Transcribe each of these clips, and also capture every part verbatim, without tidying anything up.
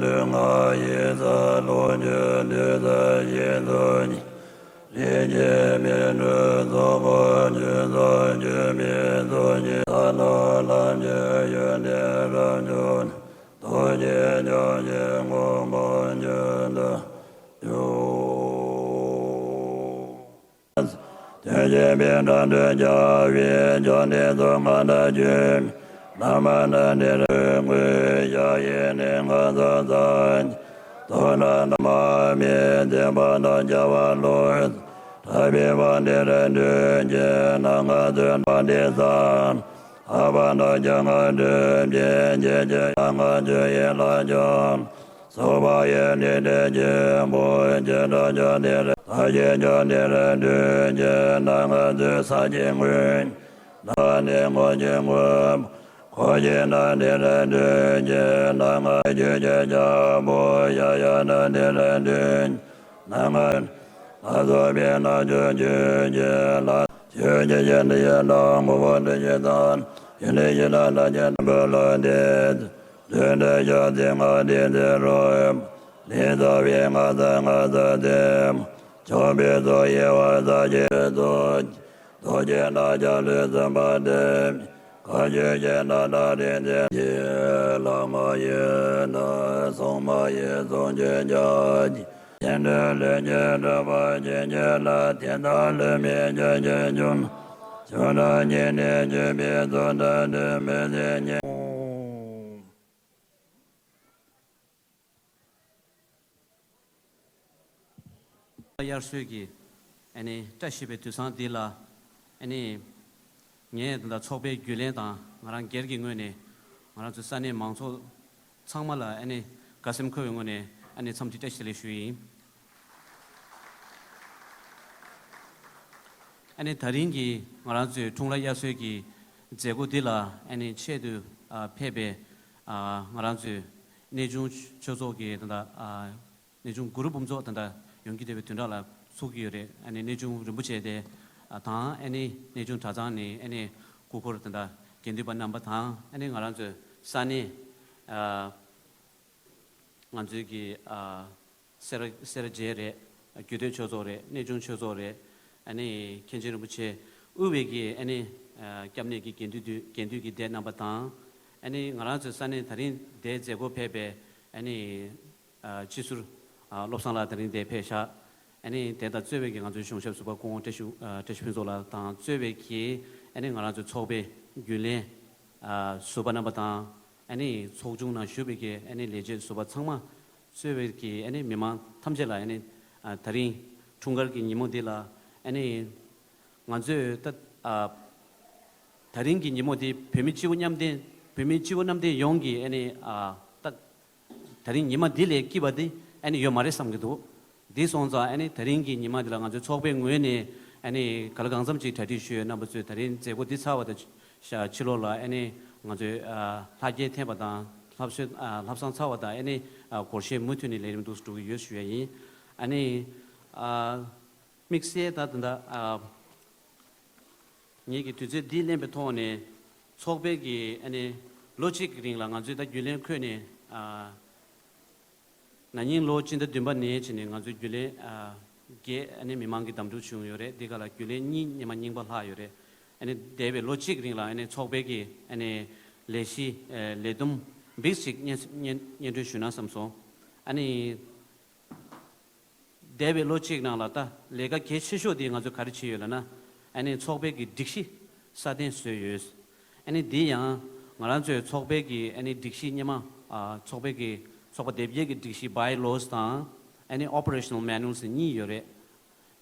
ལུས་ངག་ཡིད་གསུམ་ལོངས་སྤྱོད་ལུས་རྩལ་ཞིང་རྫོགས་ཉིད། རིགས་ཀྱི་མི་འཁྲུགས་རྫོགས་སྐུ་རྒྱུན་སོང་རྒྱུན་མི་རྫོགས་ཉིད། ས་ནོར་ལམ་གྱི་ཡོན་ཏན་རབ་འབྱུང་ནས། རྡོ་རྗེ་འཆང་ཆེན་དངོས་པོ་རྒྱུན་དུ་སྐྱོང་། དོན་བྱེད་པའི་སྒྲ་སྒྲོགས་རྒྱལ་བའི་ཕྱག་ནི་ཚོགས་མཁའ་འགྲོ་ཆོས་སྨྲའི་ལྷ་མ་ནི་ནི་རེ་ངོས་ཡ་ཡི་ནི་ང་ཚོ་ཚང་། དོ་ན་ན་མ་མི་བདེན་པ་དང་རྒྱལ་བ་ལོ། ཐ་བི་བ་འདི་རེ་འདུས་ཀྱི་ན་ང་ཚོའི་བ་འདི་ཚང་། ཨ་བ་ན་རྒྱ་ང་འདུས་ཀྱི་རྒྱལ་གྱི་ཡ་ང་ཚོའི་ཡི་ལ་ཅོ། སོ་བ་ཡེ་ནི་ཏེ་ཅི་མོ་ཅི་ཏྲ་ཅོ་ཏི་རེ་ད་ཅི་ཅོ་ཏི་རེ་དུ་ཅི་ན་ང་ཚོའི་ས་ཅི་ངུན་ན་ནི་ངོ་ཅི་ངུན་ཁོ་ཅི་ན་ཏི་རེ་དུ་ཅི་ན་ང་ཅུ་ཅི་ཅ་མོ་ཡ་ཡ་ན་ཏི་རེ་དུ་ན་ང་ལ་སོ་བི་ན་ཅུ་ཅུ་ཅི་ལ་ཅུ་ཅི་ཅི་ནི་ཡ་ན་ངོ་བོ་དུ་ཅི་ད་ཡི་ནི་ཡི་ན་ན་ཅི་ན་བུ་ལ་ཏི། དོན་དུ་ཞག་ཚེ་ང་དེ་ཚེ་རོ། ལས་ཚ་བའི་ང་ཚ་ང་ཚ་ཚེ། ཆོག་པའི་ཚོགས་དབྱེ་བ་ཚ་ཅེས་ཚོགས། རྡོ་རྗེ་ན་རྒྱ་ལུས་ཚིམ་པ་སྟེ། བཀའ་བརྒྱུད་ཀྱི་ན་ད་རེ་ཚེ་ཡི་ལ་མ་ཡི་ན་སོང་མ་ཡི་སོང་ཅེས་རྒྱ་ཅི། ཆེན་དུ་ལུས་ཀྱི་གྲོད་པ་ཅན་གྱི་ལ་དེ་དག་ལུས་མེད་ཀྱི་ཆེ་ཆུང་ཆུང་དང་ཉེ་གནས་བརྗོད་པའི་ཚོགས་དང་དུ་མི་ཚེ་ཉེ། དབྱར་གསོལ་གྱི་ཨ་ནི་བཀྲ་ཤིས་པའི་དུས་བཟང་འདི་ལ་ཨ་ནི་ངས་ད་ལྟ་ཚོགས་པའི་རྒྱུན་ལས་དང་ང་རང་སྒེར་གྱི་ངོས་ནས་ང་རང་ཚོའི་ས་གནས་མང་ཚོགས་ཚང་མ་ལ་ཨ་ནི་དགའ་སེམས་འཁོལ་བའི་ངོས་ནས་ཨ་ནི་འཚམས་འདྲི་བཀྲ་ཤིས་བདེ་ལེགས་ཞུ་ཡི་ཡིན། ཨ་ནི་ད་རིང་གི་ང་རང་ཚོའི་འཁྲུངས་ལྷ་དབྱར་གསོལ་གྱི་མཛད་སྒོ་འདི་ལ་ཨ་ནི་ཆེད་དུ་ཨ་ཕེབས་པའི་ཨ་ང་རང་ཚོའི་གནས་ཆུང་ཆོས་ཚོགས་ཀྱི་ད་ལྟ་ཨ་གནས་ཆུང་གུ་རུ་འབུམ་ཚོགས་ད་ལྟ་ཡོང་རྒྱུ་བསྡད་པའི་བདུན་ཕྲག་ལ་ཚོགས་ཀྱི་ཡོད་རེད། ཨ་ནི་གནས་ཆུང་རིན་པོ་ཆེ་དེ་དང་ཨ་ནི་གནས་ཆུང་གྲྭ་ཚང་ནས་ཨ་ནི་སྐུ་འཁོར་ད་ལྟ་དགེ་འདུན་པ་རྣམ་པ་དང་ཨ་ནི་ང་རང་ཚོའི་ས་གནས་ཨ་ང་ཚོའི་གི་ཨ་སེ་ར་སེ་ར་བྱེས་རེད། རྒྱུད་སྟོད་ཆོས་ཚོགས་རེད། གནས་ཆུང་ཆོས་ཚོགས་རེད། ཨ་ནི་མཁན་ཆེན་རིན་པོ་ཆེ་དབུས་པའི་གི་ཨ་ནི་ཨ་སྐྱབས་གནས་ཀྱི་དགེ་འདུན་དུ་དགེ་འདུན་གྱི་སྡེ་རྣམ་པ་དང་། ཨ་ནི་ང་རང་ཚོའི་ས་གནས་ད་རིང་འདིར་མཛད་སྒོ་ཕེབས་པའི་ཨ་ནི་ཨ་སྤྱི་ཟུར་ཨ་བློ་བཟང་ལགས་ད་རིང་འདིར་ཕེབས་ཤག་ཨ་ནི་དེ་དང་གཙོས་པའི་གི་ང་ཚོའི་གཞུང་ཞབས་ཟུར་པ་སྐུ་ངོ་བཀྲ་ཤིས་ཨ་བཀྲ་ཤིས་ཕུན་ཚོགས་ལགས་དང་གཙོས་པའི་གི་ཨ་ནི་ང་རང་ཚོའི་ཚོགས་པའི་རྒྱུན་ལས་ཨ་ཟུར་པ་རྣམ་པ་དང་། ཨ་ནི་ཚོགས་ཆུང་ནང་བཞུགས་པའི་གི་ཨ་ནི་ལས་བྱེད་ཟུར་པ་ཚང་མ་གཙོས་པའི་གི་ཨ་ནི་མི་མང་ཐམས་ཅད་ལ་ཨ་ནི་ཨ་ད་རིང་འཁྲུངས་སྐར་གྱི་ཉིན་མོ་འདི་ལ་ཨ་ནི་ང་ཚོས་ད་ཨ་ད་རིང་གི་ཉིན་མོ་འདི་བོད་མི་སྤྱི་བོ་མཉམ་འདེགས་བོད་མི་སྤྱི་བོ་མཉམ་འདེགས་ཡོངས་ཀྱི་ཨ་ནི་ཨ་ད་ད་རིང་ཉི་མ་འདི་ལས་སྐྱིད་པ་འདི་ཨ་ནི་ཡོད་མ་རེད་བསམ་གྱི་འདུག་འདི་སོང་ཙང་ཨ་ནི་ད་རིང་གི་ཉི་མ་འདི་ལ་ང་ཚོའི་ཚོགས་པའི་ངོས་ནས་ཨ་ནི་ག་ལ་གང་འཚམ་ཅིག་གྲ་སྒྲིག་ཞུས་ཡོད། རྣམ་པ་ཚོས་ད་རིང་མཛད་སྒོ་འདི་ཚར་བ་དང་ཕྱི་ལོགས་ལ་ཨ་ནི་ང་ཚོའི་ཨ་ལྷ་རྒྱལ་འཐེན་པ་དང་ལྷ་གསོལ་ཨ་ལྷ་བསང་ཚར་བ་དང་ཨ་ནི་ཨ་སྒོར་གཞས་མུ་མཐུད་ནས་ལས་རིམ་འདུག་སེ་འགྲོ་གི་ཡོད་ཞུ་ཡ་ཡིན། ཨ་ནི་ཨ་དམིགས་བསལ་ད་ད་ལྟ་ཨ་ངེད་ཀྱི་དུས་ཚོད་འདི་ལེན་པའི་ཐོག་ནས་ཚོགས་པའི་གི་ཨ་ནི་ལོ་གཅིག་གི་རིང་ལ་ང་ཚོས་ད་རྒྱུན་ལས་འཁོད་ནས་ཨ་ན་ནིང་ལོ་སྤྱི་ཟླ་བདུན་པ་ནས་བྱས་ནས་ང་ཚོའི་རྒྱུན་ལས་ཨ་བརྒྱད་ཨ་ནི་མི་མང་གིས་བདམས་ཐོན་བྱུང་ཡོད་རེད། འདི་ག་ལ་རྒྱུན་ལས་གཉིས་སྔོན་མ་རྙིང་པ་ལྷག་ཡོད་རེད། ཨ་ནི་འདས་པའི་ལོ་གཅིག་རིང་ལ་ཨ་ནི་ཚོགས་པའི་གི་ཨ་ནི་ལས་གཞི་ཨ་ལས་བསྡོམས་འབིགས་ཤིག་སྙན་སྙན་སྙན་སྒྲོན་ཞུ་ན་བསམ་སོང་། ཨ་ནི་འདས་པའི་ལོ་གཅིག་ནང་ལ་ད་ལས་ཀ་གལ་ཆེ་ཤོས་དེ་ང་ཚོས་ག་རེ་བྱས་ཡོད་ལབ་ན། ཨ་ནི་ཚོགས་པའི་གི་སྒྲིག་གཞི་སྲ་བརྟན་བཟོས་ཡོད། ཨ་ནི་འདི་ཡང་ང་རང་ཚོའི་ཚོགས་པའི་གི་ཨ་ནི་སྒྲིག་གཞི་སྔོན་མ་ཨ་ཚོགས་པའི་གི་ཚོགས་པ་དེབ་སྐྱེལ་གྱི་སྒྲིག་གཞི་Bylaws དང་ཨ་ནི་Operational Manual ཟེར་གཉིས་ཡོད་རེད།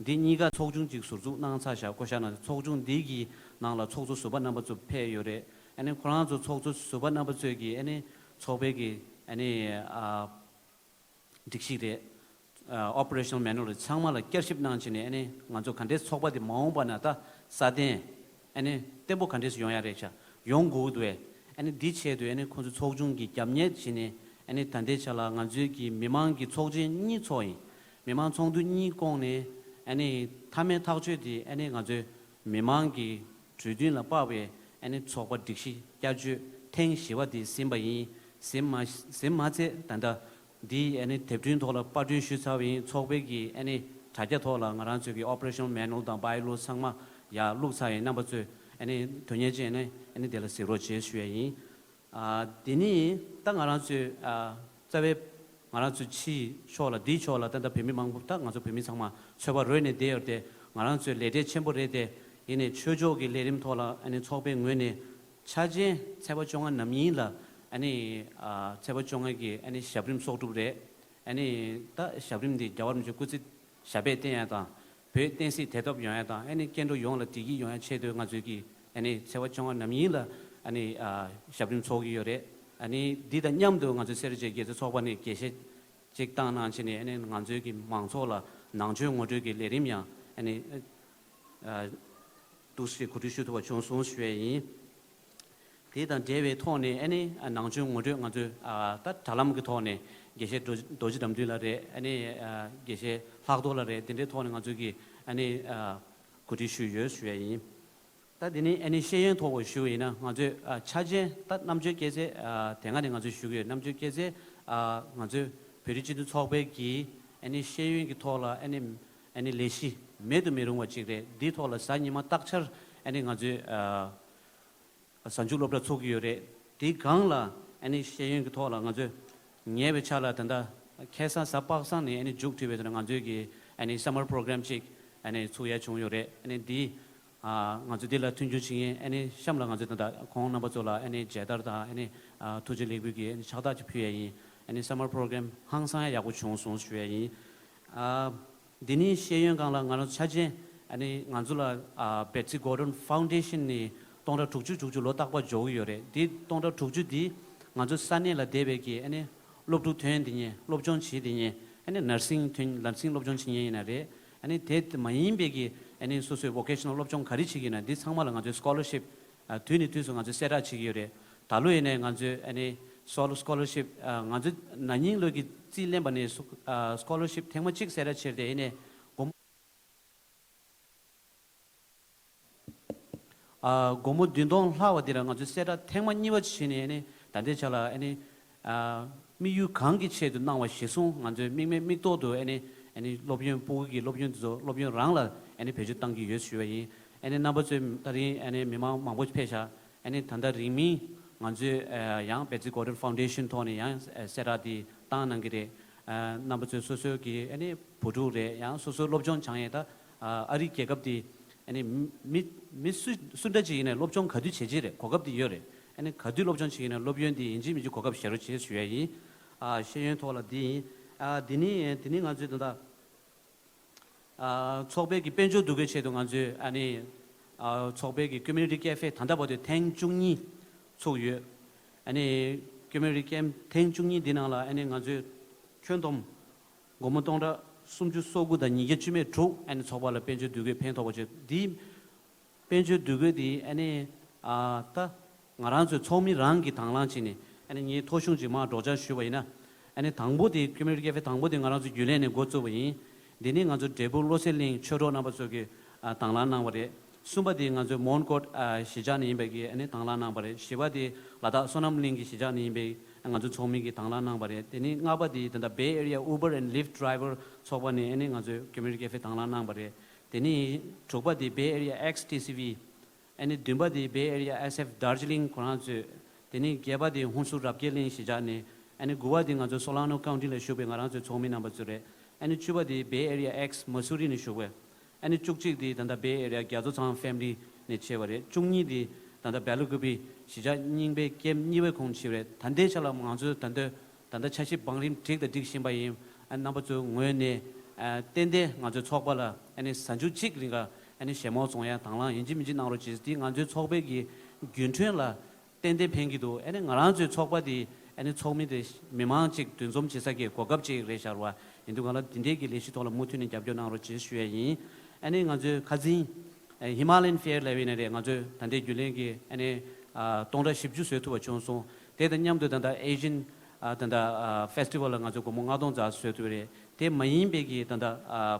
འདི་གཉིས་ཀ་ཚོགས་ཆུང་གཅིག་ཟུར་འཛུགས་གནང་ཚར་བཞག་བསྐོ་བཞག་གནང་། ཚོགས་ཆུང་འདི་གི་ནང་ལ་ཚོགས་གཙོ་ཟུར་པ་རྣམ་པ་ཚོ་ཕེབས་ཡོད་རེད། ཨ་ནི་ཁོ་རང་ཚོ་ཚོགས་གཙོ་ཟུར་པ་རྣམ་པ་ཚོས་ཀྱི་ཨ་ནི་ཚོགས་པའི་གི་ཨ་ནི་ཨ་སྒྲིག་གཞི་རེད། ཨ་Operational Manual རེད། ཚང་མ་ལ་བསྐྱར་ཞིབ་གནང་བྱས་ནས་ཨ་ནི་ང་ཚོ་ག་འདྲས་ཚོགས་པ་དེ་མ་འོངས་པ་ན་ད་སྲ་བརྟན་ཨ་ནི་བརྟན་པོ་ག་འདྲས་སུ་ཡོང་ཡ་རེད་ཤག་ཡོང་དགོས་ཀྱི་འདུག་བས། ཨ་ནི་འདི་ཆེད་དུ་ཨ་ནི་ཁོང་ཚོ་ཚོགས་ཆུང་གིས་རྒྱབ་གཉེར་བྱས་ནས་ཨ་ནི་ད་ལྟའི་ཆ་ལ་ང་ཚོའི་གི་མི་མང་གི་ཚོགས་ཆེན་གཉིས་ཚོགས་ཡིན། མི་མང་ཚོགས་འདུ་གཉིས་བསྐོངས་ནས་ཨ་ནི་མཐའ་མའི་ཐག་གཅོད་དེ་ཨ་ནི་ང་ཚོའི་མི་མང་གི་གྲོས་མཐུན་ལ་དཔག་པའི་ཨ་ནི་ཚོགས་པ་སྒྲིག་གཞི་བསྐྱར་བཅོས་ཐེངས་བཞི་པ་དེ་ཟིན་པ་ཡིན། ཟིན་མ་ཟིན་མ་ཚད་ད་ལྟ་ འདིའི་ཨ་ནི་དེབ་སྐྲུན་ཐོག་ལ་པར་སྐྲུན་ཞུས་ཚར་བ་ཡིན། ཚོགས་པའི་གི་ཨ་ནི་དྲ་རྒྱ་ཐོག་ལ་ང་རང་ཚོའི་གི་operational manual་དང་bylaw་ཚང་མ་ཡར་བླུགས་ཚར་ཡིན། རྣམ་པ་ཚོས་ཨ་ནི་དོན་གཉེར་ཅན་ནི་ཨ་ནི་དེ་ལ་གཟིགས་རོགས་བྱེད་ཞུ་ཡ་ཡིན། ཨ་དེ་ནི་ད་ང་རང་ཚོའི་ཨ་རྩ་བའི་ང་རང་ཚོའི་ཕྱིའི་ཕྱོགས་ལ་འདིའི་ཕྱོགས་ལ་ད་ལྟ་བོད་མི་མང་པོ་ད་ང་ཚོ་བོད་མི་ཚང་མ་ཚོད་དཔག་རོལ་ནས་བསྡད་ཡོད་དེ། ང་རང་ཚོའི་ལས་བྲེལ་ཆེན་པོ་རེད་དེ། ཡིན་ནའི་ཆོས་ཕྱོགས་ཀྱི་ལས་རིམ་ཐོག་ལ་ཨ་ནི་ཚོགས་པའི་ངོས་ནས་འཆར་ཅན་ཚེས་པ་བཅོ་ལྔ་ནམ་ཡིན་ལ་ཨ་ནི་ཨ་ཚེས་པ་བཅོ་ལྔ་གི་ཨ་ནི་ཞབས་རིམ་གསོག་སྒྲུབ་རེད། ཨ་ནི་ད་ཞབས་རིམ་འདི་རྒྱལ་བ་རིན་པོ་ཆེ་སྐུ་ཚེ་ཞབས་པད་བརྟན་ཡ་དང་བོད་བསྟན་སྲིད་དེ་ཐོབ་ཡོང་ཡ་དང་ཨ་ནི་སྐྱེ་འགྲོ་ཡོངས་ལ་བདེ་སྐྱིད་ཡོང་ཡ་ཆེད་དུ་ང་ཚོས་ཀྱི་ཨ་ནི་ཚེས་པ་བཅོ་ལྔ་ནམ་ཡིན་ལ་ཨ་ནི་ཨ་ཞབས་རིམ་ཚོགས་ཀྱི་ཡོད་རེད། ཨ་ནི་འདི་དང་མཉམ་དུ་ང་ཚོའི་སེར་བྱེས་དགེ་ཚོགས་ཚོགས་པ་ནས་དགེ་བཤེས་གཅིག་བཏང་གནང་བྱས་ནས་ཨ་ནི་ང་ཚོའི་གི་མང་ཚོགས་ལ་ནང་ཆོས་ངོ་སྤྲོད་ཀྱི་ལས་རིམ་ཡང་ཨ་ནི་ཨ་འདུག་སེ་གོ་སྒྲིག་ཞུ་ཐུབ་པ་བྱུང་སོང་ཞུ་ཡས་ཡིན། དེ་དང་འབྲེལ་བའི་ཐོག་ནས་ཨ་ནི་ཨ་ནང་ཆོས་ངོ་སྤྲོད་ང་ཚོས་ཨ་ད་དྲ་ལམ་གྱི་ཐོག་ནས་དགེ་བཤེས་རྡོ་རྡོ་རྗེ་དགྲ་འདུལ་ལགས་རེད། ཨ་ནི་ཨ་དགེ་བཤེས་ལྷག་རྡོར་ལགས་རེད། དེ་འདྲའི་ཐོག་ནས་ང་ཚོས་ཀྱི་ཨ་ནི་ཨ་གོ་སྒྲིག་ཞུས་ཡོད་ཞུ་ཡས་ཡིན། ད་དེ་ནས་ཨ་ནི་ཤེས་ཡོན་ཐོག་ཞུ་བ་ཡིན་ན་ང་ཚོས་ཨ་འཆར་ཅན་ད་རྣམ་དཔྱོད་སྐྱེད་ཚལ་ཨ་དེ་སྔ་ནས་ང་ཚོས་ཞུ་གི་ཡོད། རྣམ་དཔྱོད་སྐྱེད་ཚལ་ཨ་ང་ཚོས་བོད་རིགས་སྤྱི་མཐུན་ཚོགས་པའི་གི་ཨ་ནི་ཤེས་ཡོན་གྱི་ཐོག་ལ་ཨ་ནི་ཨ་ནི་ལས་གཞི་མེད་དུ་མི་རུང་བ་ཅིག་རེད། འདིའི་ཐོག་ལ་གཟའ་ཉི་མ་བརྟག་འཆར་ཨ་ནི་ང་ཚོས་ཨ་གཟའ་མཇུག་སློབ་གྲྭ་ཚུགས་ཀྱི་ཡོད་རེད། དེའི་སྒང་ལ་ཨ་ནི་ཤེས་ཡོན་གྱི་ཐོག་ལ་ང་ཚོས་ཉེ་བའི་ཆར་ལ་ད་ལྟ་ཁ་སང་གཟའ་པ་སངས་ནས་ཨ་ནི་མཇུག་སྒྲིལ་བའི་ཐོག་ནས་ང་ཚོའི་གི་ཨ་ནི་summer program་ཅིག་ཨ་ནི་ཚུགས་ཡ་བྱུང་ཡོད་རེད། ཨ་ནི་འདི་ཨ་ང་ཚོ་འདི་ལ་མཐུན་འགྱུར་བྱེད་མཁན་ཨ་ནི་གཤམ་ལ་ང་ཚོས་ད་ལྟ་ཁོང་རྣམ་པ་ཚོ་ལ་ཨ་ནི་མཇལ་དར་དང་ཨ་ནི་ཨ་ཐུགས་རྗེ་ལེགས་འབུལ་གྱི་ཨ་ནི་ཕྱག་རྟགས་ཅིག་ཕུལ་ཡ་ཡིན། ཨ་ནི་summer program་ཧང་སང་ཡ་ཡག་པོ་བྱུང་སོང་ཞུ་ཡ་ཡིན། ཨ། འདི་ནི་ཤེས་ཡོན་སྒང་ལ་ང་རང་ཚོ་འཆར་ཅན་ཨ་ནི་ང་ཚོ་ལ་ཨ་Betsy Gordon Foundation་ནི་སྟོང་ཕྲག་དྲུག་ཅུ་དྲུག་ཅུ་ལོ་རྟག་པར་འཇོག་གི་ཡོད་རེད། འདི་སྟོང་ཕྲག་དྲུག་ཅུ་འདི་ང་ཚོ་ས་གནས་ལ་བསྡད་པའི་གི་ཨ་ནི་སློབ་ཕྲུག་ཐོན་བསྡད་མཁན་སློབ་སྦྱོང་བྱེད་བསྡད་མཁན་ཨ་ནི་nursing་ཐོན་nursing་སློབ་སྦྱོང་བྱེད་མཁན་ཡིན་ན་རེད། ཨ་ནི་དེ་མ་ཡིན་པའི་གི་ཨ་ནི་སོ་སོའི་vocational་སློབ་སྦྱོང་ག་རེ་བྱེད་ཀྱི་ཡིན་ན་འདི་ཚང་མ་ལ་ང་ཚོས་scholarship་ཨ་དུས་ནས་དུས་སུ་ང་ཚོས་གསལ་བསྒྲགས་བྱེད་ཀྱི་ཡོད་རེད། ད་ལོ་ཡིན་ནའི་ང་ཚོས་ཨ་ནི་སོལ་scholarship་ཨ་ང་ཚོས་ན་ནིང་ལོ་གི་རྩིས་ལེན་པ་ནས་སུ་ཨ་scholarship་ཐེངས་མ་གཅིག་གསལ་བསྒྲགས་བྱས་ཏེ་ཡིན་ནའི་སྒོར་མོ་ཨ་སྒོར་མོ་བདུན་སྟོང་ལྷག་པ་འདི་ལ་ང་ཚོས་གསལ་བསྒྲགས་ཐེངས་མ་གཉིས་པ་བྱས་ནས་ཨ་ནི་ད་ལྟའི་ཆ་ལ་ཨ་ནི་ཨ་དམིགས་ཡུལ་གང་གི་ཆེད་དུ་གནང་བ་གཞིར་བཟུང་ང་ཚོས་དམིགས་མེད་མིག་ཐོག་ཏུ་ཨ་ནི་ཨ་ནི་སློབ་ཡོན་སྤུ་གུ་གི་སློབ་ཡོན་དེ་ཚོ་སློབ་ཡོན་རང་ལ་ཨ་ནི་བེད་སྤྱོད་གཏང་གི་ཡོད་ཞུ་བ་ཡིན། ཨ་ནི་རྣམ་པ་ཚོས་ད་རིང་ཨ་ནི་མི་མང་མང་པོ་ཕེབས་ཤག་ཨ་ནི་ད་ལྟ་རིང་མིན་ང་ཚོས་ཨ་ཡང་Betsy Gordon Foundation་ཐོག་ནས་ཡང་ཨ་གསལ་བསྒྲགས་འདི་བཏང་གནང་གི་རེད། ཨ་རྣམ་པ་ཚོས་སོ་སོའི་གི་ཨ་ནི་བུ་ཕྲུག་རེད་ཡང་སོ་སོའི་སློབ་སྦྱོང་སྦྱང་ཡས་ད་ཨ་ཨ་རི་རྒྱལ་ཁབ་འདི་ཨ་ནི་མི་མི་སུ་སུ་འདྲ་ཅིག་ཡིན་ནའི་སློབ་སྦྱོང་ག་དུས་བྱེད་ཀྱི་རེད། གོ་སྐབས་འདི་ཡོད་རེད། ཨ་ནི་ག་དུས་སློབ་སྦྱོང་བྱེད་ཀྱི་ཡིན་ནའི་སློབ་ཡོན་འདི་ཡིན་གཅིག་མིན་གཅིག་གོ་སྐབས་བཞེས་རོགས་བྱེད་ཞུ་ཡ་ཡིན། ཨ་ཤེས་ཡོན་ཐོག་ལ་འདི་ཡིན། ཨ་འདི་ནི་འདི་ནི་ང་ཚོའི་ད་ལྟ། ཨ་ཚོགས་པའི་གི་དཔལ་འབྱོར་འདུ་འགོད་ཆེད་དུ་ང་ཚོས་ཨ་ནི་ཨ་ཚོགས་པའི་གི་community cafe་ད་ལྟ་བར་དུ་ཐེངས་བཅུ་གཉིས་ཚུགས་ཡོད། ཨ་ནི་community cafe་ཐེངས་བཅུ་གཉིས་འདི་ནང་ལ་ཨ་ནི་ང་ཚོས་ཁྱོན་བསྡོམས་སྒོར་མོ་སྟོང་ཕྲག་སུམ་ཅུ་སོ་དགུ་དང་ཉིས་བརྒྱ་བཅུ་མེད་དྲུག་ཨ་ནི་ཚོགས་པ་ལ་དཔལ་འབྱོར་འདུ་འགོད་ཕན་ཐོགས་པ་བྱས་འདི། དཔལ་འབྱོར་འདུ་འགོད་དེ་ཨ་ནི་ཨ་ད་ང་རང་ཚོའི་ཚོགས་མི་རང་གི་དང་བླངས་བྱས་ནས་ཨ་ནི་ངས་ཐོ་གཞུང་ཅིག་མར་སྒྲོག་སྦྱང་ཞུས་པ་ཡིན་ན། ཨ་ནི་དང་པོ་དེ་community cafe་དང་པོ་དེ་ང་རང་ཚོ་རྒྱུན་ལས་ནས་འགོ་བཙུགས་པ་ཡིན། དེ་ནས་ང་ཚོ་འབྲས་སྤུངས་བློ་གསལ་གླིང་ཆོས་གྲོགས་རྣམ་པ་ཚོ་གིས་ཨ་དང་བླངས་གནང་བ་རེད། གསུམ་པ་དེ་ང་ཚོའི་མོན་གྷོ་ཨ་གཞིས་ཆགས་ནས་ཡིན་པའི་གི་ཨ་ནི་དང་བླངས་གནང་བ་རེད། བཞི་པ་དེ་ལ་དྭགས་བསོད་ནམས་གླིང་གི་གཞིས་ཆགས་ནས་ཡིན་པའི་ང་ཚོ་ཚོགས་མི་གིས་དང་བླངས་གནང་བ་རེད། དེ་ནས་ལྔ་པ་དེ་ད་ལྟ་Bay Area Uber and Lyft driver་ཚོགས་པ་ནས་ཨ་ནི་ང་ཚོའི་community cafe་དང་བླངས་གནང་བ་རེད། དེ་ནས་དྲུག་པ་དེ་Bay Area X T C V། ཨ་ནི་བདུན་པ་དེ་Bay Area S F Darjeeling་ཁོ་རང་ཚོས། དེ་ནས་བརྒྱད་པ་དེ་ཧུན་སུར་རབ་རྒྱས་གླིང་གཞིས་ཆགས་ནས། ཨ་ནི་དགུ་པ་དེ་ང་ཚོ་Solano County་ལ་བཞུགས་པའི་ང་རང་ཚོའི་ཚོགས་མི་རྣམ་པ་ཚོ་རེད། ཨ་ནི་བཅུ་པ་དེ་Bay Area X Missouri་ནས་བཞུགས་པའི། ཨ་ནི་བཅུ་གཅིག་དེ་ད་ལྟ་Bay Area་རྒྱ་མཚོ་ཚང་family་ནས་བྱས་པ་རེད། བཅུ་གཉིས་དེ་ད་ལྟ་Belly Gupi་གཞིས་ཆགས་རྙིང་པའི་ཀེམ་གཉིས་པའི་ཁོངས་ཆེ་བ་རེད། ད་ལྟའི་ཆ་ལ་ང་ཚོས་ད་ལྟ་ད་ལྟ་འཆར་གཞི་བང་རིམ་སྒྲིག་དང་སྒྲིག་བཞིན་པ་ཡིན། ཨ་རྣམ་པ་ཚོའི་ངོས་ནས་ཨ་ཏན་ཏན་ང་ཚོའི་ཚོགས་པ་ལ་ཨ་ནི་གཟའ་མཇུག་གཅིག་རིང་ག་ཨ་ནི་ཞལ་མོ་བཙོང་ཡ་དང་བླངས་ཡིན་གཅིག་མིན་གཅིག་གནང་རོགས་བྱེད། འདི་ང་ཚོའི་ཚོགས་པའི་གི་རྒྱུན་ཁྲོད་ལ་ཏན་ཏན་ཕན་གྱི་འདུག་ཨ་ནི་ང་རང་ཚོའི་ཚོགས་པ་འདི་ཨ་ནི་ཚོགས་མི་དེ་མི་མང་གཅིག་འདུ་འཛོམས་བྱེད་ས་གི་གོ་སྐབས་ཅིག་རེད་ཤག་པ་ཡིན་དུས་གང་ལ་འདི་འདྲའི་གི་ལས་གཞི་ཐོག་ལ་མུ་མཐུད་ནས་རྒྱབ་སྐྱོར་གནང་རོགས་བྱེད་ཞུ་ཡ་ཡིན། ཨ་ནི་ང་ཚོའི་ཁ་སང་ཨ་Himalayan Fair་ལབ་ཡིན་ན་རེད། ང་ཚོའི་ད་ལྟའི་རྒྱུན་ལས་ཀྱི་ཨ་ནི་ཨ་སྟོང་ཕྲག་བཞི་བཅུ་བཟོས་ཐུབ་པ་བྱུང་སོང་། དེ་དང་མཉམ་དུ་ད་ལྟ་Asian་ཨ་ད་ལྟ་ཨ་festival་ལ་ང་ཚོ་སྒོར་མོ་ལྔ་སྟོང་ཙམ་བཟོས་ཐུབ་པ་རེད། དེ་མ་ཡིན་པའི་གི་ད་ལྟ་ཨ་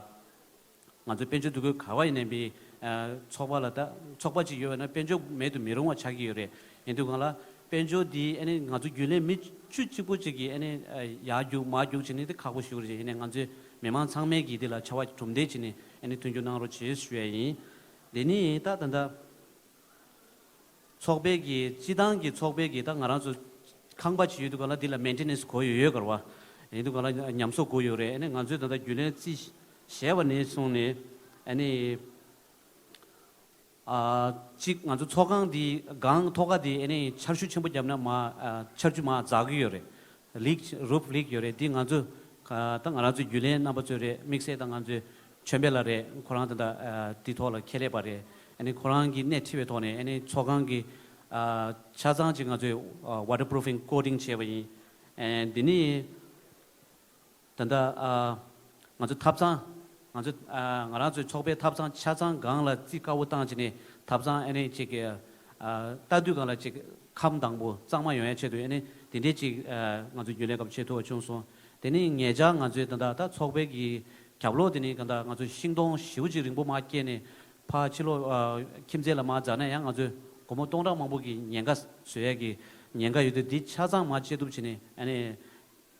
ང་ཚོའི་དཔལ་འབྱོར་འདུ་འགོད་ག་བ་ཡིན་ནའི་མི་ཨ་ཚོགས་པ་ལ་ད་ཚོགས་པ་ཅིག་ཡོད་པ་ན་དཔལ་འབྱོར་མེད་དུ་མི་རུང་བ་ཆགས་ཀྱི་ཡོད་རེད། ཡིན་དུས་གང་ལ་ དཔལ་འབྱོར་འདི་ཨ་ནི་ང་ཚོ་རྒྱུན་ལས་མི་བཅུ་གཅིག་པོ་གཅིག་གིས་ཨ་ནི་ཡར་རྒྱུག་མར་རྒྱུག་བྱས་ནས་འདི་ཁག་པོ་ཞིག་རེད། ཡིན་ནའི་ང་ཚོའི་མི་མང་ཚང་མས་ཀྱིས་འདི་ལ་བྱ་བ་གྲུབ་འབྲས་བྱས་ནས་ཨ་ནི་མཐུན་འགྱུར་གནང་རོགས་བྱེད་ཞུ་ཡ་ཡིན། འདི་ནི་ད་ད་ལྟ་ཚོགས་པའི་གི་སྤྱི་བཏང་གི་ཚོགས་པའི་གི་ད་ང་རང་ཚོ་ཁང་པ་ཅིག་ཡོད་དུས་ག་ལ་འདི་ལ་མེན་ཊེ་ནེན་སི་དགོས་ཡོད་ཡོད་གར་བ། ཡིན་དུས་ག་ལ་ཉམས་གསོ་དགོས་ཡོད་རེད། ཨ་ནི་ང་ཚོས་ད་ལྟ་རྒྱུན་ལས་རྩིས་བཞེས་པ་ནས་བཟུང་ནས་ཨ་ནི། ཨ། གཅིག་ང་ཚོ་ཚོགས་ཁང་འདི་སྒང་ཐོག་ཁ་འདི་ཨ་ནི་ཆར་ཆུ་ཆེན་པོ་བརྒྱབ་ན་མར་ཨ། ཆར་ཆུ་མར་འཛག་གི་ཡོད་རེད། ལིག་རུབ་ལིག་ཡོད་རེད། འདི་ང་ཚོ་ཨ། ད་ང་རང་ཚོའི་རྒྱུན་ལས་རྣམ་པ་ཚོ་རེད། དམིགས་བསལ་ད་ང་ཚོའི་ཆོས་འཕེལ་ལགས་རེད། ཁོ་རང་ད་ལྟ་ཨ། འདི་ཐོག་ལ་ཁྱད་ལས་པ་རེད། ཨ་ནི་ཁོ་རང་གིས་སྣེ་ཁྲིད་པའི་ཐོག་ནས་ཨ་ནི་ཚོགས་ཁང་གི་ཨ། ཆ་ཚང་ཅིག་ང་ཚོས་ཨ། ཝ་ཊར་པུ་རུ་ཕིང་ཀོ་ཊིང་བྱས་པ་ཡིན། ཨ། འདི་ནི། ད་ལྟ་ཨ། ང་ཚོ་ཐབ་ཚང་། ང་ཚོ་ཨ། ང་རང་ཚོའི་ཚོགས་པའི་ཐབ་ཚང་ཆ་ཚང་སྒང་ལ་རྩིས་དཀར་པོ་བཏང་བྱས་ནས་ཐབ་ཚང་ཨ་ནི་ཅིག་གི་ཨ། ལྟ་དུས་སྒང་ལ་ཅིག་ཁམས་དྭངས་པོ་གཙང་མ་ཡོང་ཡ་ཆེད་དུ་ཨ་ནི་དེ་འདྲའི་ཅིག་ཨ། ང་ཚོ་རྒྱུན་ལས་སྐབས་བྱེད་ཐུབ་པ་བྱུང་སོང་། དེ་ནི་ཉེ་ཆར་ང་ཚོའི་ད་ལྟ་ད་ཚོགས་པའི་གི་རྒྱབ་ལོགས་དེ་ནི་ད་ལྟ་ང་ཚོ་ཤིང་སྡོང་ཞེ་པོ་ཅིག་རིང་པོ་མར་སྐྱེས་ནས་ཕར་ཕྱི་ལོགས་ཨ། ཁྱིམ་མཚེས་ལ་མར་འཛེགས་ན་ཡང་ང་ཚོས་སྒོར་མོ་སྟོང་ཕྲག་མང་པོ་གི་ཉེན་ཁ་བཟོ་ཡ་གི་ཉེན་ཁ་ཡོད་དུས་འདི་ཆ་ཚང་མར་བཅད་ཐུབ་བྱས་ནས་ཨ་ནི།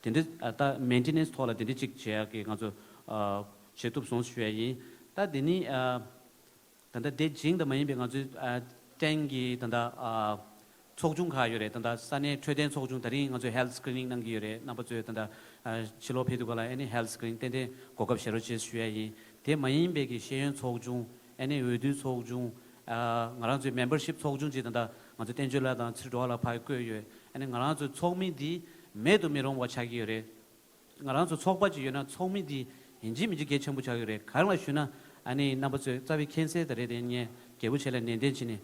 དེ་འདྲ་ཨ། ད་མེན་ཊེ་ནེན་སི་ཐོག་ལ་དེ་འདྲ་ཅིག་བྱེད་ཡག་གི་ང་ཚོ་ཨ། བྱེད་ཐུབ་སོང་ཞུ་ཡ་ཡིན། ད་དེ་ནི་ཨ། ད་ལྟ་དེ་བྱིངས་དང་མ་ཡིན་པའི་ང་ཚོའི་ཨ། ཏན་གྱི་ད་ལྟ་ཨ། ཚོགས་ཆུང་ཁག་ཡོད་རེད། ད་ལྟ་ས་གནས་འཕྲོད་བསྟེན་ཚོགས་ཆུང་ད་རིང་ང་ཚོས་ཧེལ་ཐི་སི་ཀི་རི་ནིང་གནང་གི་ཡོད་རེད། རྣམ་པ་ཚོས་ད་ལྟ་ཨ། ཕྱི་ལོགས་ཕེབས་དུས་ག་ལ་ཨ་ནི་ཧེལ་ཐི་སི་ཀི་རི་ནིང་ཏན་ཏན་གོ་སྐབས་བཞག་རོགས་བྱེད་ཞུ་ཡ་ཡིན། དེ་མ་ཡིན་པའི་གི་ཤེས་ཡོན་ཚོགས་ཆུང་ཨ་ནི་འོས་བསྡུའི་ཚོགས་ཆུང་། ཨ། ང་རང་ཚོའི་མེམ་བར་ཤིབ་ཚོགས་ཆུང་ཅིག་ད་ལྟ་ང་ཚོ་བསྟན་ཆོས་ལགས་དང་ཚེ་རིང་སྒྲོལ་དཀར་ལགས་ཕར་བསྐོས་ཡོད། ཨ་ནི་ང་རང་ཚོའི་ཚོགས་མི་འདི་མེད་དུ་མི་རུང་བ་ཆགས་ཀྱི་ཡོད་རེད། ང་རང་ཚོ་ཚོགས་པ་ཅིག་ཡོད་ན་ཚོགས་མི་འདི་ཡིན་གཅིག་མིན་གཅིག་གལ་ཆེན་པོ་ཆགས་ཀྱི་རེད། གང་ལ་ཞུ་ན་ཨ་ནི་རྣམ་པ་ཚོས་རྩ་བའི་མཁྱེན་གསལ་ད་རེད་དེ། ངས་རྒྱལ་པོ་ཆེ་ལ་ནན་ཏན་བྱས་ནས་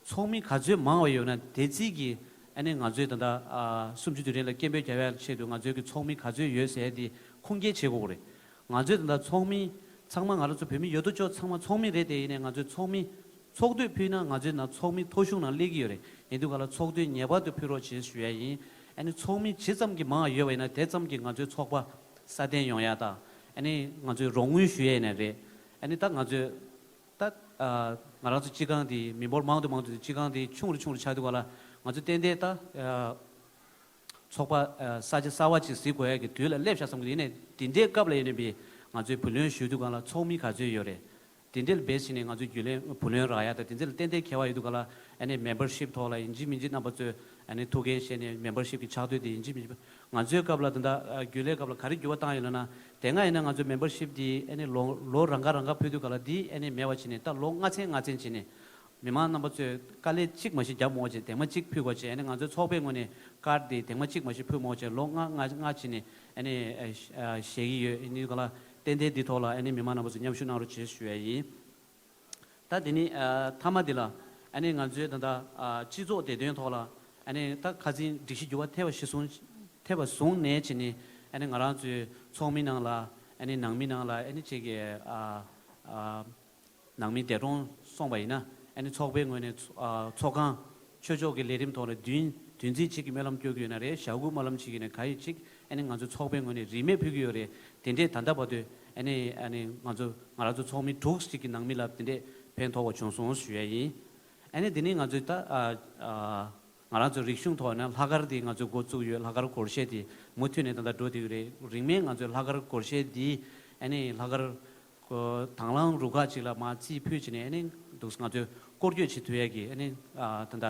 ཚོགས་མི་ག་ཚོད་མང་བ་ཡོད་ན་དེ་རྩིས་ཀྱིས་ཨ་ནི་ང་ཚོས་ད་ལྟ་ཨ། གསུམ་བཅུ་དུས་དྲན་ལ་སྐད་འབོད་རྒྱག་ཡ་ཆེད་དུ་ང་ཚོའི་གི་ཚོགས་མི་ག་ཚོད་ཡོད་ཟེར་ཡ་དེ་ཁུངས་སྐྱེལ་བྱེད་དགོས་རེད། ང་ཚོས་ད་ལྟ་ཚོགས་མི་ཚང་མ་ང་རང་ཚོ་བོད་མི་ཡོད་དོ་ཅོག་ཚང་མ་ཚོགས་མི་རེད་དེ། ཡིན་ནའི་ང་ཚོའི་ཚོགས་མི་ཚོགས་འདུས་ཕུལ་ན་ང་ཚོའི་ནང་ཚོགས་མི་ཐོ་གཞུང་ནང་སླེབས་ཀྱི་ཡོད་རེད། ཡིན་དུས་ག་ལ་ཚོགས་འདུས་ངེས་པར་དུ་ཕུལ་རོགས་བྱེད་ཞུ་ཡ་ཡིན། ཨ་ནི་ཚོགས་མི་ཇི་ཙམ་གྱིས་མང་བ་ཡོད་པ་ཡིན་ན་དེ་ཙམ་གྱིས་ང་ཚོའི་ཚོགས་པ་སྲ་བརྟན་ཡོང་ཡ་དང་། ཨ་ནི་ང་ཚོའི་རོགས་དངུལ་ཞུ་ཡ་ཡིན་ན་རེད། ཨ་ནི་ད་ང་ཚོའི་ད་ཨ། ང་རང་ཚོ་སྤྱི་ཁང་འདི་མི་འབོར་མང་དུ་མང་དུ་སྤྱི་ཁང་འདི་ཆུང་རུ་ཆུང་རུ་ཆགས་དུས་ག་ལ་ང་ཚོ་ཏན་ཏན་ད་ཨ། ཚོགས་པ་ཨ། ས་ཆ་གསར་བ་ཅིག་གཟིགས་དགོས་ཡ་གི་དུས་ལ་སླེབས་ཤག་བསམ་གི་འདུག་ཡིན་ནའི་དེ་འདྲའི་སྐབས་ལ་ཡིན་ནའི་བི་ང་ཚོའི་བུ་ལོན་ཞུ་དུས་ག་ལ་ཚོགས་མི་ག་ཚོད་ཡོད་རེད། དེ་འདྲའི་བེས་བྱས་ནས་ང་ཚོའི་རྒྱུན་ལས་བུ་ལོན་རག་ཡ་དང་དེ་ཚོ་ལ་ཏན་ཏན་ཁྱད་པར་ཡོད་དུས་ག་ལ་ཨ་ནི་མེམ་བར་ཤིབ་ཐོག་ལ་ཡིན་གཅིག་མིན་གཅིག་རྣམ་པ་ཚོས་ཨ་ནི་ཐུགས་འགན་བཞེས་ནས་མེམ་བར་ཤིབ་ཀྱི་ཕྱག་དོན་དེ་ཡིན་གཅིག་མིན་གཅིག་ང་ཚོའི་སྐབས་ལ་ད་ལྟ་རྒྱུན་ལས་སྐབས་ལ་ག་རེ་འགྱུར་བ་བཏང་ཡོད་ལབ་ན། དེ་སྔ་ཡིན་ན་ང་ཚོའི་མེམ་བར་ཤིབ་དེ་ཨ་ནི་ལོ་ལོ་རང་ཁ་རང་ཁ་ཕུལ་དུས་ག་ལ་དེ་ཨ་ནི་མེད་པ་བྱས་ནས་ད་ལོ་ལྔ་ཚན་ལྔ་ཚན་བྱས་ནས་མི་མང་རྣམ་པ་ཚོས་དཀའ་ལས་གཅིག་མ་ཞིག་བརྒྱབ་མོ་བྱས་དེ་མ་གཅིག་ཕུལ་དགོས་བྱས། ཨ་ནི་ང་ཚོའི་ཚོགས་པའི་ངོས་ནས་ཀར་དེ་དེ་མ་གཅིག་མ་ཞིག་ཕུལ་མོ་བྱས་ལོ་ལྔ་ལྔ་ལྔ་བྱས་ནས་ཨ་ནི་ཨ་ཨ་བཞེས་ཀྱི་ཡོད། ཨ་ནི་ག་ལ་ཏན་ཏན་འདི་ཐོག་ལ་ཨ་ནི་མི་མང་རྣམ་པ་ཚོས་མཉམ་ཞུགས་གནང་རོགས་བྱེད་ཞུ་ཡ་ཡིན། ད་དེ་ནི་ཨ་མཐའ་མ་དེ་ལ་ཨ་ནི་ང་ཚོའི་ད་ལྟ་ཨ་སྤྱི་ཚོགས་བདེ་དོན་ཐོག་ལ་ཨ་ནི་ད་ཁ་སང་སྒྲིག་གཞི་འགྱུར་བ་ཐེབས་པ་གཞིར་བཟུང་ཐེབས་པ་བཟུང་ནས་བྱས་ནས་ཨ་ནི་ང་རང་ཚོའི་ཚོགས་མི་ནང་ལ་ཨ་ནི་ནང་མི་ནང་ལ་ཨ་ནི་ཅིག་གི་ཨ་ཨ་ནང་མི་འདས་གྲོངས་སོང་བ་ཡིན་ན་ཨ་ནི་ཚོགས་པའི་ངོས་ནས་ཚོ་ཨ་ཚོགས་ཁང་ཆོས་ཕྱོགས་ཀྱི་ལས་རིམ་ཐོག་ནས་བདུན་བདུན་ཚིགས་གཅིག་གི་སྨོན་ལམ་སྐྱོར་གྱི་ཡོད་ན་རེད། ཞལ་སྐུ་སྨོན་ལམ་བྱེད་ཀྱི་ཡོད་ན་ག་ཡིན་གཅིག་ཨ་ནི་ང་ཚོ་ཚོགས་པའི་ངོས་ནས་རིན་མེད་ཕུལ་གྱི་ཡོད་རེད། དེ་འདྲས་ད་ལྟ་བར་དུ་ཨ་ནི་ཨ་ནི་ང་ཚོ་ང་རང་ཚོ་ཚོགས་མི་དྲུག་ཅིག་གི་ནང་མི་ལ་དེ་འདྲས་ཕན་ཐོགས་པ་བྱུང་སོང་ཞུ་ཡ་ཡིན། ཨ་ནི་དེ་ནི་ང་ཚོའི་ད་ཨ་ཨ་ང་རང་ཚོ་རིག་གཞུང་ཐོག་ནས་ལྷག་དཀར་དེ་ང་ཚོས་འགོ་བཙུགས་ཡོད། ལྷག་དཀར་སྒོར་གཞས་དེ་མུ་མཐུད་ནས་ད་ལྟ་འགྲོ་བསྡད་ཡོད་རེད། རིང་མིན་ང་ཚོའི་ལྷག་དཀར་སྒོར་གཞས་དེ་ཨ་ནི་ལྷག་དཀར་དང་བླངས་རུ་ཁག་ཅིག་ལ་མར་རྩིས་ཕུལ་བྱས་ནས་ཨ་ནི་འདུག་ང་ཚོས་སྐོར་སྐྱོད་བྱེད་ཐུབ་ཡས་ཀྱི་ཨ་ནི་ཨ་ད་ལྟ་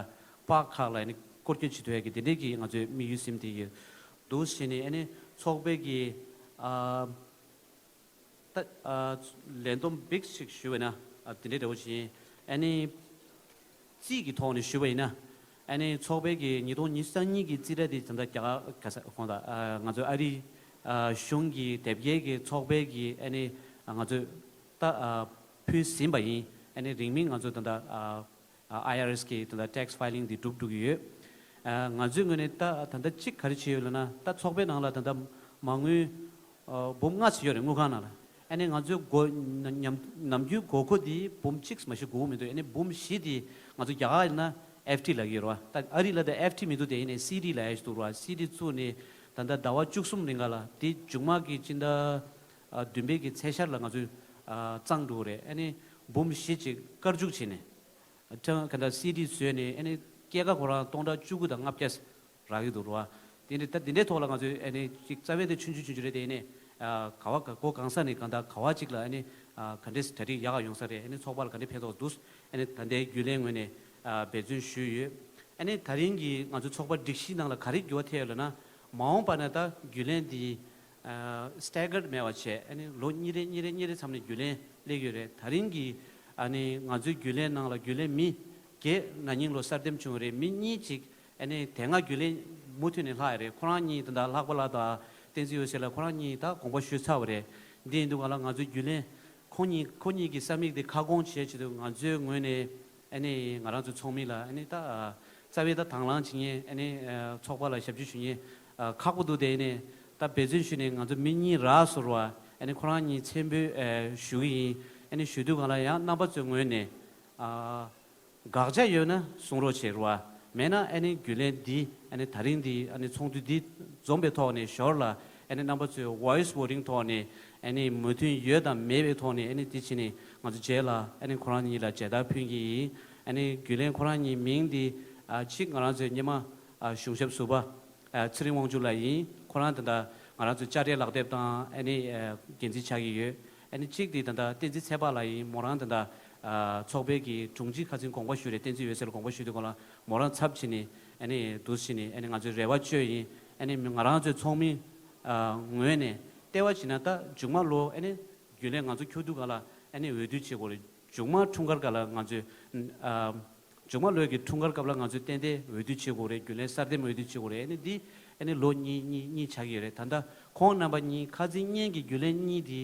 པཱརྐ་ཁག་ལ་ཨ་ནི་སྐོར་སྐྱོད་བྱེད་ཐུབ་ཡས་ཀྱི་དེ་འདྲས་ཀྱི་ང་ཚོའི་དམིགས་ཡུལ་ཟིན་བསྡད་ཡོད། འདུག་བྱས་ནས་ཨ་ནི་ཚོགས་པའི་གི་ཨ་ད་ཨ་ལས་བསྡོམས་འབིགས་ཤིག་ཞུ་བས་ན་ཨ་དེ་འདྲས་འདྲ་བོ་ཞིག་ཡིན། ཨ་ནི་རྩིས་ཀྱི་ཐོག་ནས་ཞུ་བ་ཡིན་ན། ཨ་ནི་ཚོགས་པའི་གི་ཉིས་སྟོང་ཉི་ཤུ་རྩ་གཉིས་ཀྱི་རྩིས་ཁྲ་དེ་ད་ལྟ་རྒྱ་གར་ག་ས་གོང་དང་ཨ་ང་ཚོ་ཨ་རི་ཨ་གཞུང་གི་དེབ་སྐྱེལ་གྱི་ཚོགས་པའི་གི་ཨ་ནི་ང་ཚོས་ད་ཨ་ཕུལ་ཟིན་པ་ཡིན། ཨ་ནི་རིང་མིན་ང་ཚོ་ད་ལྟ་ཨ་ཨ་ཨའི་ཨར་ཨེས་གི་ད་ལྟ་ཊེག་སི་ཕའི་ལིང་དེ་སྒྲུབ་འགྲོ་གི་ཡོད། ཨ་ང་ཚོའི་ངོས་ནས་ད་ད་ལྟ་གཅིག་ག་རེ་བྱས་ཡོད་ལབ་ན། ད་ཚོགས་པའི་ནང་ལ་ད་ལྟ་མ་དངུལ་ཨ་འབུམ་ལྔ་ཙམ་ཡོད་རེད། དངུལ་ཁང་ནང་ལ། ཨ་ནི་ང་ཚོའི་སྒོ་ནམ་ནམ་རྒྱུན་དགོས་མཁོ་འདི་འབུམ་གཅིག་མ་གཏོགས་དགོས་མི་འདུག་ཨ་ནི་འབུམ་བཞི་དེ་ང་ཚོ་རྒྱ་གར་ཡིན་ན་ཨེཕ་ཊི་ལབ་ཀྱི་ཡོད་རེད་བ། ད་ཨ་རི་ལ་ད་ཨེཕ་ཊི་མི་འདུག་དེ་ཡིན་ནའི་སི་ཌི་ལབ་ཡ་ཞིག་འདུག་རེད་བ། སི་ཌི་བཙུགས་ནས་ད་ལྟ་ཟླ་བ་བཅུ་གསུམ་རིང་ག་ལ་དེ་མཇུག་མ་གི་སྤྱི་ཟླ་ཨ་བདུན་པའི་གི་ཚེས་ཤར་ལ་ང་ཚོས་ཨ་བཙོང་འགྲོ་གི་རེད། ཨ་ནི་འབུམ་བཞི་ཅིག་བཀར་འཇུག་བྱས་ནས། ཁྲང་ག་འདྲ་སི་ཌི་བཟོས་ནས་ཨ་ནི་ སྐྱེད་ཀ་ཁོ་རང་སྟོང་ཕྲག་བཅུ་དགུ་དང་ལྔ་བརྒྱ་རག་གི་འདུག་ར། དེ་འདྲ་ད་དེ་འདྲའི་ཐོག་ལ་ང་ཚོས་ཨ་ནི་ཅིག་རྩ་བའི་དེ་ཆུང་ཆུང་ཆུང་ཆུང་རེད་དེ། ཨ་ནི་ཨ་ག་བ་ག་གོ་གང་ས་ནས་གང་ལྟར་ག་བ་ཅིག་ལ་ཨ་ནི་ཨ་ག་འདྲས་གྲ་སྒྲིག་ཡག་ག་ཡོང་ས་རེད། ཨ་ནི་ཚོགས་པ་ལ་ག་འདྲས་ཕན་ཐོགས་འདུག་ཨ་ནི་ད་ལྟའི་རྒྱུན་ལས་ངོས་ནས་ཨ་འབད་བརྩོན་ཞུས་ཡོད། ཨ་ནི་ད་རིང་གི་ང་ཚོ་ཚོགས་པ་སྒྲིག་གཞི་ནང་ལ་ག་རེ་འགྱུར་བ་ཐེབས་ཡོད་ལབ་ན། མ་འོངས་པ་ན་ད་རྒྱུན་ལས་འདི་ཨ་སི་ཊེག་གར་ཌི་མེད་པ་བྱས། ཨ་ནི་ལོ་གཉིས་རེ་གཉིས་རེ་གཉིས་རེ་མཚམས་ནས་རྒྱུན་ལས་སླེབས་ཡོད་རེད། ད་རིང་གི་ཨ་ནི་ང་ཚོའི་རྒྱུན་ལས་ནང་ལ་རྒྱུན་ལས་མི་བརྒྱད་ན་ནིང་ལོ་གསར་འདེམས་བྱུང་བ་རེད། མི་གཉིས་ཅིག་ཨ་ནི་དེ་སྔ་རྒྱུན་ལས་མུ་མཐུད་ནས་ལྷག་ཡོད་རེད། ཁོ་རང་གཉིས་ད་ལྟ་ལྷག་པ་ལགས་དང་བསྟན་འཛིན་འོད་ཟེར་ལགས་ཁོ་རང་གཉིས་ད་དགོངས་པ་ཞུས་ཚར་བ་རེད། འདི་ཡིན་དུས་ག་ལ་ང་ཚོའི་རྒྱུན་ལས་ཁོ་གཉིས་ཁོ་གཉིས་ཀྱི་ས་མིག་དེ་ཁ་སྐོང་བྱས་བྱེད་དུས་ང་ཚོའི་ངོས་ནས་ཨ་ནི་ང་རང་ཚོའི་ཚོགས་མི་ལ་ཨ་ནི་ད་རྩ་བའི་ད་དང་བླངས་བྱེད་མཁན་ཨ་ནི་ཚོགས་པ་ལ་ཞབས་ཕྱི་ཞུ་མཁན་ཁག་པོ་འདུག་དེ་ནས་ད་འབད་བརྩོན་ཞུས་ནས་ང་ཚོ་མི་གཉིས་རག་སོང་བ། ཨ་ནི་ཁོ་རང་གཉིས་མཚན་འབོད་ཞུ་གི་ཡིན། ཨ་ནི་ཞུ་དུས་ག་ལ་ཡང་རྣམ་པ་ཚོའི་ངོས་ནས་ཨ། དགག་བྱ་ཡོད་ན་གསུང་རོགས་བྱེད་རོགས། མེད་ན་ཨ་ནི་རྒྱུན་ལས་འདི་ཨ་ནི་ད་རིང་འདི་ཨ་ནི་ཚོགས་འདུ་འདི་འཛོམས་པའི་ཐོག་ནས་ཞོར་ལ་ཨ་ནི་རྣམ་པ་ཚོས་ཝོ་ཡི་སི་ཝོ་ཊིང་ཐོག་ནས་ཨ་ནི་མོས་མཐུན་ཡོད་དང་མེད་པའི་ཐོག་ནས་ཨ་ནི་འདི་བྱས་ནས་ང་ཚོ་རྗེས་ལ་ཨ་ནི་ཁོ་རང་གཉིས་ལ་མཇལ་དར་ཕུལ་གྱི་ཡིན། ཨ་ནི་རྒྱུན་ལས་ཁོ་རང་གཉིས་མིང་འདི་ཨ་གཅིག་ང་རང་ཚོའི་སྔོན་མ་ཨ་གཞུང་ཞབས་ཟུར་པ་ཨ་ཚེ་རིང་དབང་ཕྱུག་ལགས་ཡིན། ཁོ་རང་ད་ལྟ་ང་རང་ཚོའི་དཔྱ་ཁྲལ་ལག་དེབ་དང་ཨ་ནི་ཨ་འགན་འཛིན་ཆགས་ཀྱི་ཡོད། ཨ་ནི་གཅིག་དེ་ད་ལྟ་བསྟན་འཛིན་ཚེ་དཔག་ལགས་ཡིན། མོ་རང་ད་ལྟ་ཨ་ཚོགས་པའི་གི་དྲུང་ཆེ་ཁ་སང་དགོངས་པ་ཞུས་རེད། བསྟན་འཛིན་འོད་ཟེར་ལ་དགོངས་པ་ཞུས་དུས་ག་ལ་མོ་རང་ཚབ་བྱས་ནས་ཨ་ནི་འདུག་བྱས་ནས་ཨ་ནི་ང་ཚོའི་རེ་བ་བཅོལ་ཡིན། ཨ་ནི་ང་རང་ཚོའི་ཚོགས་མི་ཨ་ངོས་ནས་ལྟ་བ་བྱས་ན་ད་མཇུག་མ་ལོ་ཨ་ནི་རྒྱུན་ལས་ང་ཚོ་འཁྱུར་དུས་ག་ལ་ཨ་ནི་འོས་བསྡུ་བྱེད་དགོས་རེད། མཇུག་མ་འཁྲུངས་སྐར་སྐབས་ལ་ང་ཚོས་ཨ་མཇུག་མ་ལོའི་གི་འཁྲུངས་སྐར་སྐབས་ལ་ང་ཚོས་ཏན་ཏན་འོས་བསྡུ་བྱེད་དགོས་རེད། རྒྱུན་ལས་གསར་འདེམས་འོས་བསྡུ་བྱེད་དགོས་རེད། ཨ་ནི་འདི་ཨ་ནི་ལོ་གཉིས་གཉིས་གཉིས་ཆགས་ཀྱི་རེད། ད་ལྟ་ཁོང་རྣམ་པ་གཉིས་ཁ་སང་སྔོན་གྱི་རྒྱུན་ལས་གཉིས་དེ་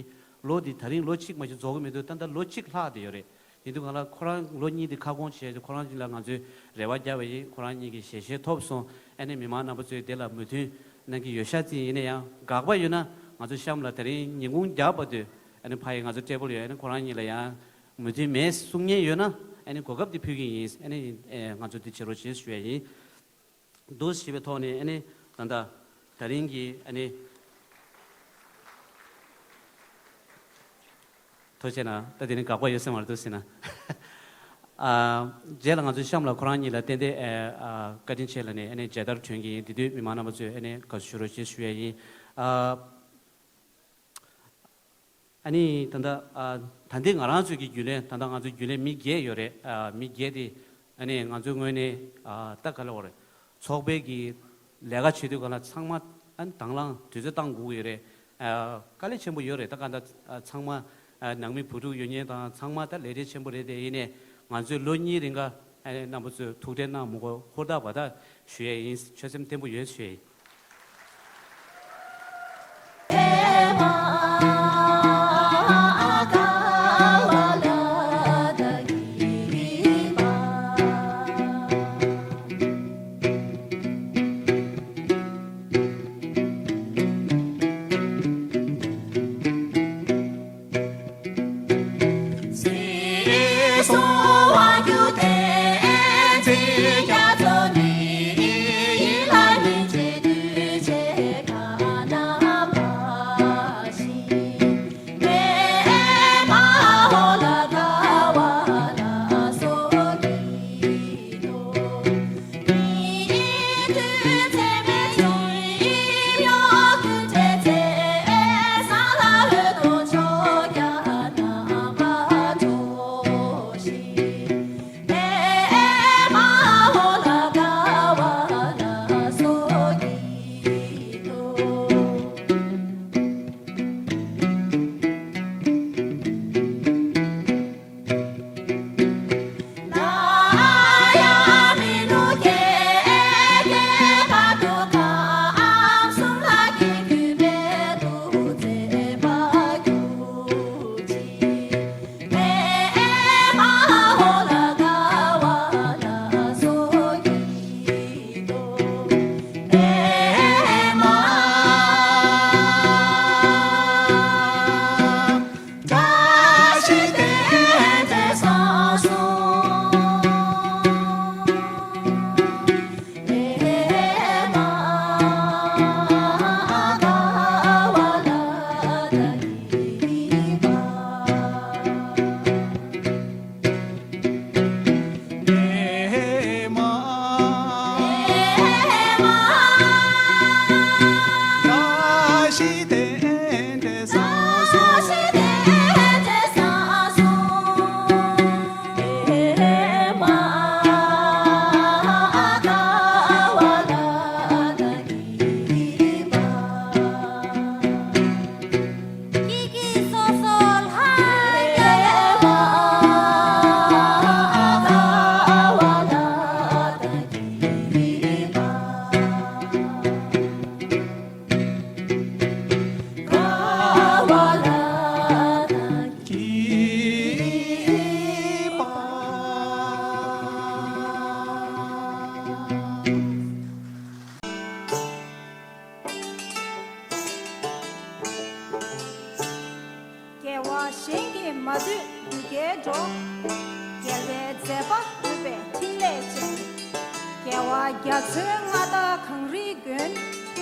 ལོ་འདི་ད་རིང་ལོ་གཅིག་མ་གཏོགས་རྫོགས་ཀྱི་མི་འདུག་ད་ལྟ་ལོ་གཅིག་ལྷག་བསྡད་ཡོད་རེད། དེ་དུས་ག་ལ་ཁོ་རང་ལོ་གཉིས་དེ་ཁ་སྐོང་བྱས་ཏེ་ཁོ་རང་གཉིས་ལ་ང་ཚོས་རེ་བ་བརྒྱབ་པ་ཡིན། ཁོ་རང་གཉིས་ཀྱི་ཞལ་བཞེས་ཐོབ་སོང་། ཨ་ནི་མི་མང་རྣམ་པ་ཚོས་དེ་ལ་མོས་མཐུན་གནང་གི་ཡོད་ཤག་ཅིག་ཡིན་ན་ཡང་དགག་པ་ཡོད་ན་ང་ཚོ་གཤམ་ལ་དེ་རིང་ཉིན་གུང་རྒྱབ་པ་དུས་ཨ་ནི་ཕ་ཡི་ང་ཚོ་ཊེ་བལ་ཡོད། ཨ་ནི་ཁོ་རང་གཉིས་ལ་ཡང་མོས་མཐུན་མེད་གསུང་མཁན་ཡོད་ན་ཨ་ནི་གོ་སྐབས་དེ་ཕུལ་གྱི་ཡིན། ཨ་ནི་ཨེ་ང་ཚོ་དེ་བྱེད་རོགས་བྱེད་ཞུ་ཡ་ཡིན། འདུག་ཞེས་པའི་ཐོག་ནས་ཨ་ནི་ད་ལྟ་ད་རིང་གི་ཨ་ནི་ཐུགས་རྗེ་གནང་། ད་དེ་ནི་དགག་པ་ཡོད་ས་མ་རེད་འདུག་ཟེར་ན། ཨ་རྗེས་ལ་ང་ཚོ་གཤམ་ལ་ཁོ་རང་གཉིས་ལ་ཏན་ཏན་ཨ་ཨ་བཀའ་དྲིན་ཆེ་ལབ་ནས་ཨ་ནི་མཇལ་དར་སྒྲོན་གྱི་ཡིན། དེ་དུས་མི་མང་རྣམ་པ་ཚོས་ཨ་ནི་དགའ་བསུ་ཞུ་རོགས་ཞེས་ཞུ་ཡ་ཡིན། ཨ་ཨ་ནི་ད་ལྟ་ཨ་ད་ལྟའི་ང་རང་ཚོའི་གི་རྒྱུན་ལས་ད་ལྟ་ང་ཚོའི་རྒྱུན་ལས་མི་བརྒྱད་ཡོད་རེད། ཨ་མི་བརྒྱད་དེ་ཨ་ནི་ང་ཚོའི་ངོས་ནས་ཨ་ད་ག་ལ་བ་རེད། ཚོགས་པའི་གི་ལས་ཀ་བྱེད་དུས་ག་ལ་ཚང་མ་ཨ་ནི་དང་བླངས་དུས་ཚོད་བཏང་དགོས་ཀྱི་ཡོད་རེད། ཨ་དཀའ་ལས་ཆེན་པོ་ཡོད་རེད། ད་ག་ད་ཨ་ཚང་མ་ཨ་ནང་མི་བུ་ཕྲུག་ཡོད་མཁན་དང་ཚང་མ་ད་ལས་བྲེལ་ཆེན་པོ་རེད། དེ་ཡིན་ནས་ང་ཚོས་ལོ་གཉིས་རིང་ག་ཨ་ནི་རྣམ་པ་ཚོས་ཐུགས་ཁྲལ་གནང་མི་དགོས། ཧུར་ཐག་བ་ཐག་ཞུ་ཡས་ཡིན། ཆོད་སེམས་བརྟན་པོ་ཡོད་ཞུ་ཡས་ཡིན། རྒྱལ་བ་གཞན་གྱིས་མ་བཏུལ་འདུལ་རྒྱལ་འགྲོ། རྒྱལ་བའི་མཛད་པ་གྲུབ་པའི་ཕྲིན་ལས་ཅན། རྒྱལ་བ་རྒྱ་མཚོའི་མངའ་བདག་གངས་རིའི་མགོན།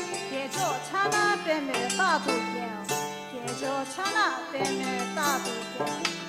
རྒྱལ་མཆོག་ཕྱག་ན་པདྨོས་རྟག་ཏུ་རྒྱལ། རྒྱལ་མཆོག་ཕྱག་ན་པདྨོས་རྟག་ཏུ་རྒྱལ།